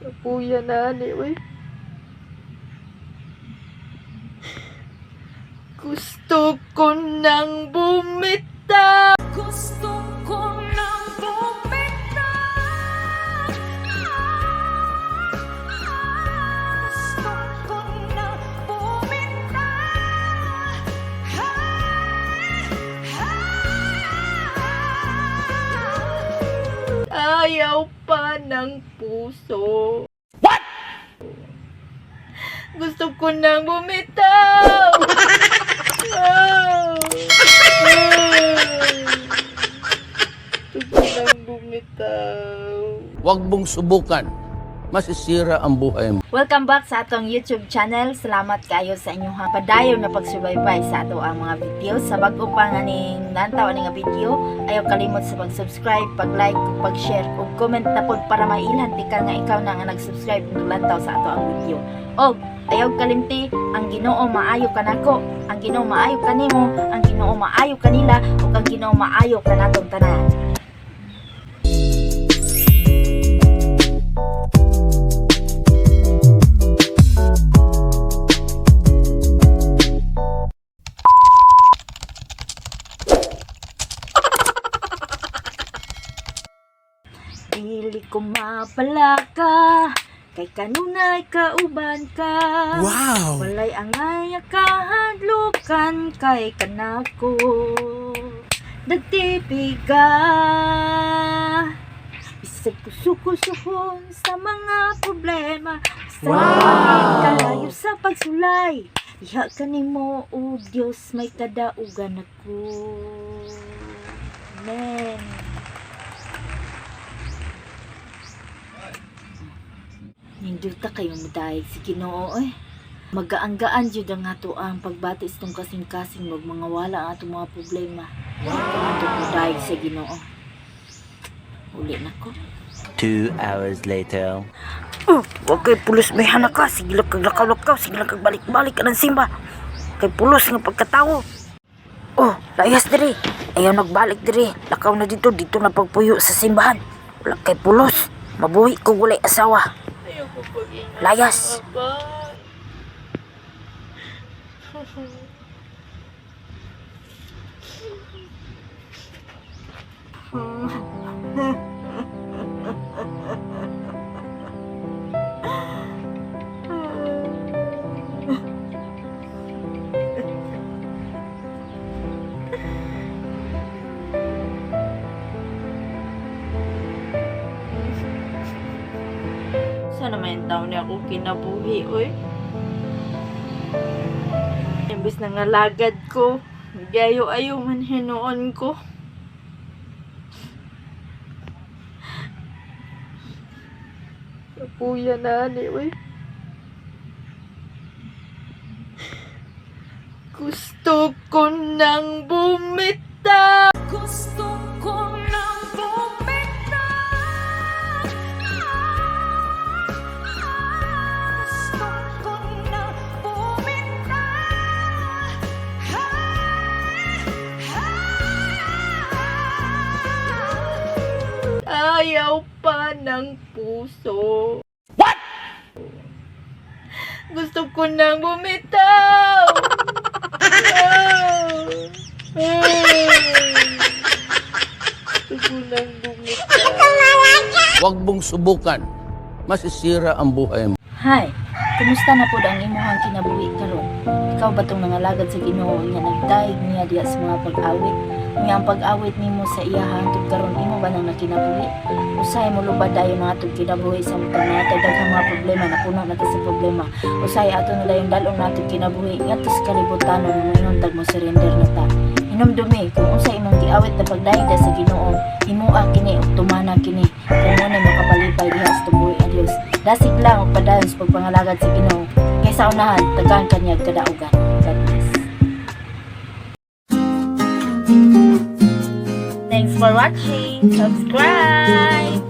Kapuya na ani, uy. Gusto ko nang bumitaw. Gusto ko nang bumitaw. Gusto ko nang bumitaw. Hey, hey. Ayaw pa ng puso. What? Gusto ko nang bumitaw. Oh. Gusto ko nang bumitaw. Huwag mong subukan. Masisira ang buhay mo. Welcome back sa atong YouTube channel. Salamat kayo sa inyong padayon na pagsubaybay sa ato ang mga video. Sa bago pa nga ning nantaw ani nga video, ayaw kalimot sa pag-subscribe, pag-like, ug pag-share ug comment na pod para mailhan tika nga ikaw na nga nag-subscribe ug lantaw sa ato ang video. Og ayaw kalimti, ang Ginoo maayo kanako, ang Ginoo maayo kanimo, ang Ginoo maayo kanila ug ang Ginoo maayo kanatong tanan. Dili ko mapalaka kay kanunay kauban ka. Wow! Walay angay nga kahadlukan kay kanako. Nagtipi ka. Bisag kusukusuhon sa mga problema. Sa wow! Kalayo sa pagsulay. Iha kanimo, o Dios, may kadaugan ako. Amen. Nindulta kayo mudayeg si Ginoo eh. Magaanggaan jud ang ato ang pagbati sa tong kasing-kasing mag mga wala ang atong mga problema. Wow. Mudayeg sa Ginoo. Uli na ko. 2 hours later. Oh, wag kay pulos may ka. Sige lang kag lakaw-lakaw, sige lang kag balik-balik ka ng simba. Kay pulos nga pagkatawo. Oh, layas diri. Ayaw nagbalik diri. Lakaw na dito, dito na pagpuyo sa simbahan. Wala kay pulos. Mabuhi kung walay asawa. Ayaw ko pag-ingat. Layas. Aba. Sana may taon niya ako kinabuhi, oy. Imbis na nga lagad ko, gayo-ayo man hinuon ko. Kapuya na ani, oy. Gusto ko nang bumitaw. Gusto ko nang bumitaw. Gusto ko nang bumitaw. Hey, hey. Ayaw pa ng puso. What? Gusto ko nang bumitaw. Oh. Gusto ko nang bumitaw. Huwag mong subukan. Masisira ang buhay mo. Hi, kumusta na pod ang imuhang kinabuhi karon? Ikaw ba tong nangalagad sa Ginoo nga nagdaig niya diha sa mga pag-awit? Nga ang pag-awit nimo sa iya hangtod karon imo ba nang nakinabuhi? Usahay mo lubad dayon ang atong kinabuhi sa mga natay daghang mga problema na puno na ta sa problema. Usahay ato nila yung dalong natong kinabuhi ngadto sa kalibutan nga moingon tag mo surrender na ta. Hinumdumi kung unsa imong giawit na pagdayeg sa Ginoo, himoa kini ug tumana kini kung mo makapalipay diha sa tubuhi a Dios. Dasig lang og padayon sa pagpangalagad sa Ginoo. Kaysa unahan, tagaan kanyag kadaugan. God bless. Thanks for watching. Subscribe.